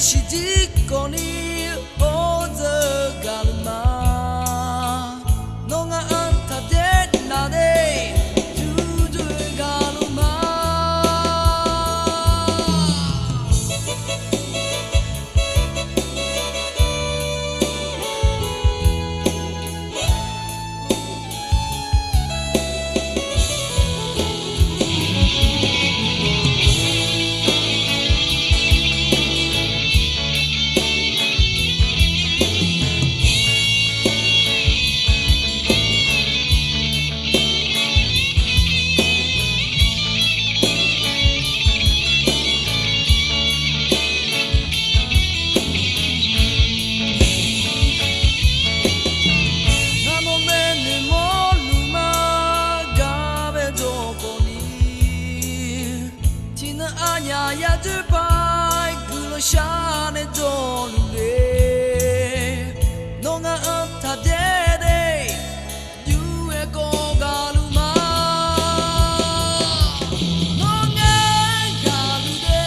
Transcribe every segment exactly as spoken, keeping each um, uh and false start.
shiqjir kawvni, or dzeur gaqluf ma. Nawr ngar-anr taqbyaer naf de, yurdov gaqluf ma. Ngar nawr nae noeqmawr luf ma, gar bae dawqkawvni, tiqnan aqnyaf yadzoer paq-aer guiqlanq shar nae dawqluf le. Nawr ngar-anr taqbyaer de, yur-aer kawv gaqluf ma. Nawr ngar gaqluf de,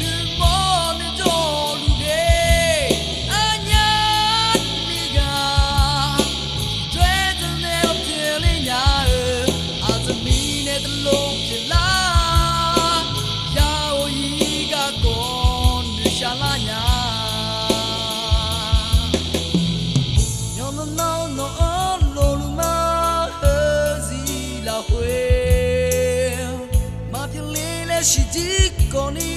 noeqmawr nae dawqluf le. Aqnyaf ni ghaq, dawr-aer deuq nae lawr pyeufler nya-eu, aqtaq mirnae dawqluf pyeuflar, ya-or ir garkawv noeqshaq lar nya. Yawqnan nawr nawq-anr lofluf ma, heuzir lafkhoer maqpyeuf le laer shiqjir kawvni,